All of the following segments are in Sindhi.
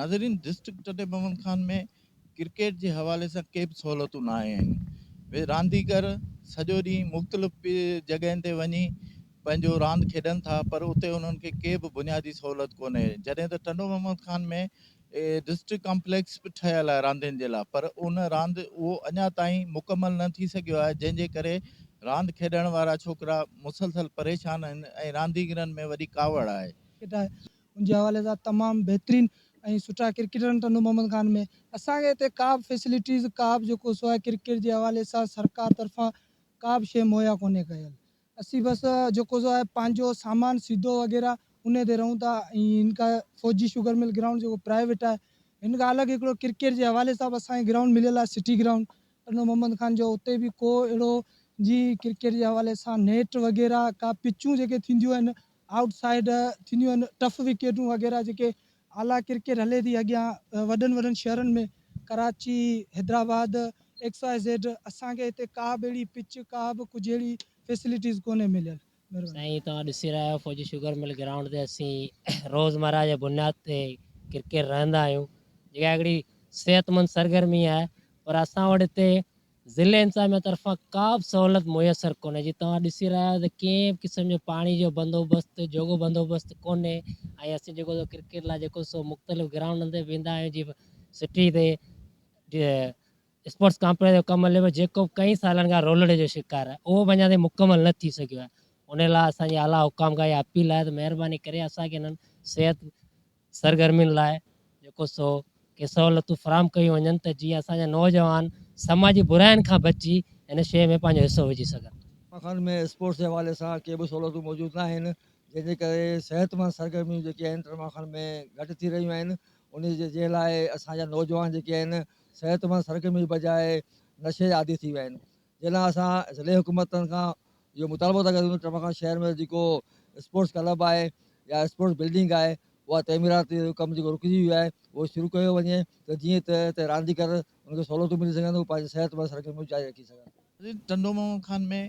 ناظرين ڊسٽرڪٽ ٽنڊي محمد خان ۾ ڪرڪيٽ جي حوالي سان ڪي به سهولتون نه آهن رانديگر سڄو ڏينهن مختلف جڳهين تي وڃي پنهنجو راند کيڏن ٿا پر اتي انهن کي ڪي به بنيادي سهولت ڪونهي جڏهن ته ٽنڊو محمد خان ۾ ڊسٽرڪٽ ڪامپليڪس به ٺهيل آهي راندين جي لاء پر ان راند اهو اڃا تائين مڪمل نه ٿي سگهيو آهي جنهن جي ڪري راند کيڏڻ وارا ڇوڪرا مسلسل پريشان آهن ۽ رانديگرن ۾ وڏي ڪاوڙ آهي. ان جي حوالي سان تمام بهترين ۽ سٺا ڪرڪيٽر آهن ٽنڊو محمد خان ۾ اسان کي هتي ڪا به فيسلٽيز ڪا به جيڪو سو آهي ڪرڪيٽ جي حوالي سان سرڪار طرفان ڪا به شيء مهيا ڪونهي ڪيل اسين بس جيڪو سو آهي پنهنجو سامان سيڌو وغيره انهي تي رهون ٿا ۽ هن کان فوجي شگر مل گرائونڊ جيڪو پرائيويٽ آهي هن کان الڳ هڪڙو ڪرڪيٽ جي حوالي سان به اسان کي گرائونڊ مليل آهي سٽي گرائونڊ ٽنڊو محمد خان جو اتي به ڪو اهڙو جي ڪرڪيٽ جي حوالي سان نيٽ وغيره ڪا پچون جيڪي ٿينديون آهن آئوٽ سائيڊ ٿينديون آهن ٽف وڪيٽون وغيره جيڪي اعليٰ ڪرڪيٽ هلي ٿي اڳيان وڏن وڏن شهرن ۾ Karachi Hyderabad X Y Z اسان کي هتي ڪا به اهڙي پچ ڪا به ڪجهه اهڙي فيسلٽيز ڪونهي مليل مهرباني. سائين توهان ڏسي رهيا آهيو فوجي شگر مل گرائونڊ تي اسين روزمره جي بنياد تي ڪرڪيٽ رهندا آهيون جيڪا هڪڙي صحتمند سرگرمي آهي پر اسان وٽ هتي ضلعي انتظاميه طرفان ڪا به سهولت ميسر ڪونهي جي توهان ڏسي رهيا آهيو ته ڪنهن به قسم جو پاڻي جو بندوبست جوڳو بندوبست ڪونهي ۽ اسين جيڪو سو ڪرڪيٽ لاء جيڪو سو مختلف گرائونڊن تي ويندا آهيون جي سٽي تي اسپورٽس ڪامپليڪس جو ڪم هلي پيو جيڪو به ڪئين سالن کان رولڙي جو شڪار آهي اهو به اڃا تائين مڪمل نه ٿي سگهيو آهي ان لاء اسان جي اعليٰ حڪام کان اها اپيل آهي ته مهرباني ڪري اسان کي انهن صحت سرگرمين لاء جيڪو سو ڪي سهولتون فراهم ڪيون وڃن ته جيئن اسان جا نوجوان سماجي براين کان بچي هن شيء ۾ پنهنجو حصو وجهي سگهن. خان ۾ اسپورٽس جي حوالي سان ڪي به سهولتون موجود نه آهن جنهن جي ڪري صحتمند سرگرميون جيڪي آهن ٽرما خان ۾ گهٽ ٿي رهيون آهن ان جي جنهن لاء اسان جا نوجوان جيڪي آهن صحتمند سرگرمي جي بجاء نشي جا عادي ٿي ويا آهن جنهن لاء اسان ضلعي حڪومتن کان اهو مطالبو ٿا ڪريون ته ٽمڪان شهر ۾ جيڪو اسپورٽس ڪلب آهي يا اسپورٽس بلڊنگ آهي اها تعميرات جو ڪم جيڪو رڪجي ويو آهي اهو شروع ڪيو وڃي ته جيئن ته هتي رانديگر ان کي سهولتون ملي سگهن هو پنهنجي صحت مند سرگرميون جاري رکي سگهن. ٽنڊو محمد خان ۾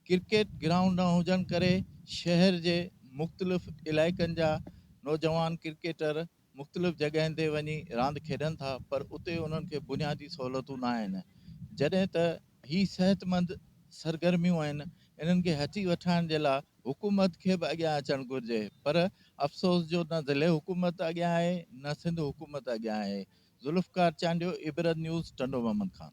ڪرڪيٽ گرائونڊ نه هجڻ ڪري شهر جي مختلف علائقن جا نوجوان ڪرڪيٽر مختلف جڳهين تي وڃي راند کيڏن ٿا پر اتي انهن کي بنيادي سهولتون نه آهن جڏهن ته هي صحتمند سرگرميون آهن انهن کي هٿي وٺائڻ جي لاء حڪومت کي به اڳيان اچڻ گهرجي پر افسوس جو نه ضلعي حڪومت اڳيان آهي نه سنڌ حڪومت اڳيان آهي ذوالفقار چانڊيو عبرت نيوز ٽنڊو محمد خان.